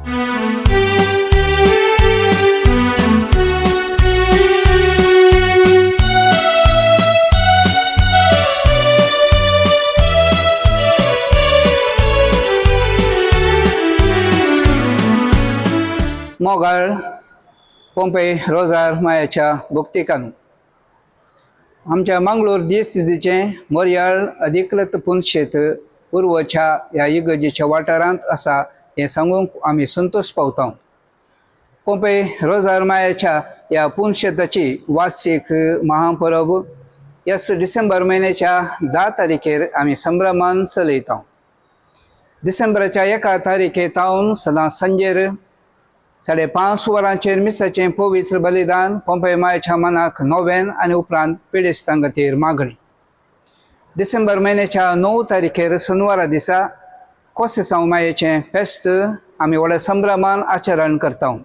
मोगाळ पोंपे रोजार मायाच्या भक्तिकान, आमच्या मंगळूर दिस्थितीचें मोरयाळ अधिकृत पुनशेत पूर्वच्या ह्या इगर्जेच्या वाठारांत आसा हें सांगूंक आमी संतोश पावता. पोंपे रोजार मायाच्या ह्या पुनशेताची वार्षिक महापरब ह्याच डिसेंबर म्हयन्याच्या 10 तारखेर आमी संभ्रमान चलयता. डिसेंबराच्या 1 तारखे तावन सदां सांजेर 5:30 वरांचेर मिसाचें पवित्र बलिदान, पोंपे मायच्या मनाक नोवेन आनी उपरांत पिडेस्तां खातीर मागणी. डिसेंबर म्हयन्याच्या 9 तारखेर शेनवारा दिसा कोसेसांव मायेचें फेस्त आमी व्हडल्या संभ्रमान आचरण करता.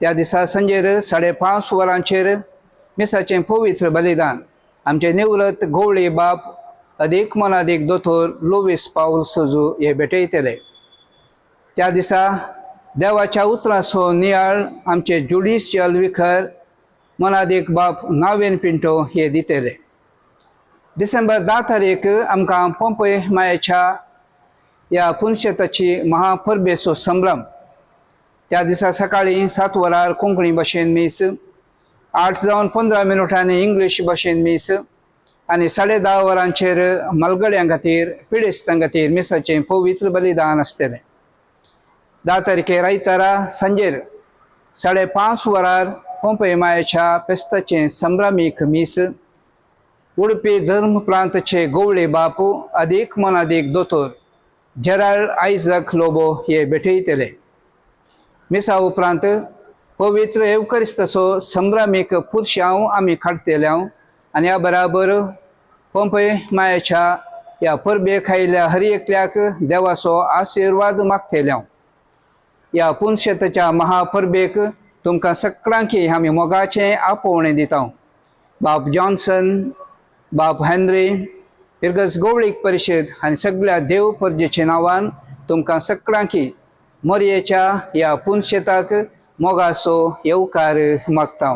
त्या दिसा सांजेर 5:30 वरांचेर मिसाचें पवित्र बलिदान आमचे निवृत्त गोवळी बाप अदीक मनादीक दोतोर लुवीस पावल सजू हे भेटयतले. त्या दिसा देवाच्या उतराचो नियाळ आमचे ज्युडिशियल विकर मनादीक बाप नावेन पिंटो हे दितले. डिसेंबर 10 तारीख आमकां पोंपय मायेच्या ह्या पुनशेताची महापरबेचो संभ्रम. त्या दिसा सकाळीं 7 वरार कोंकणी भाशेन मीस, 8 जावन 15 मिनटांनी इंग्लीश भाशेन मीस आनी 10:30 वरांचेर मलगड्यां खातीर, पिडेस्तां खातीर मिसाचें पवित्र बलिदान आसतलें. 10 तारखेर आयतारा सांजेर 5:30 वरार पोंपे मायेच्या फेस्ताचें संभ्रमीक मीस उडपी धर्म प्रांतचे गोवळे बापू अदीक मनादीक दोतोर जेराल्ड आयझक लोबो हे भेटयतले. मिसा उपरांत पवित्र येवकरिस्ताचो संभ्रमीक पुरशांव आमी काडटले आनी ह्या बराबर पोंपय मायेच्या ह्या परबेक आयिल्ल्या हर एकल्याक देवाचो आशिर्वाद मागतले. ह्या पुनशेताच्या महापरबेक तुमकां सगळ्यांकी आमी मोगाचें आपोवणें दिता. बाब जॉन्सन, बाब हेनरी, फिर्गज गोवळीक परिशद आनी सगळ्या देव परजेच्या नांवान तुमकां सगळ्यांकी मोरयेच्या ह्या पुनशेताक मोगाचो येवकार मागता.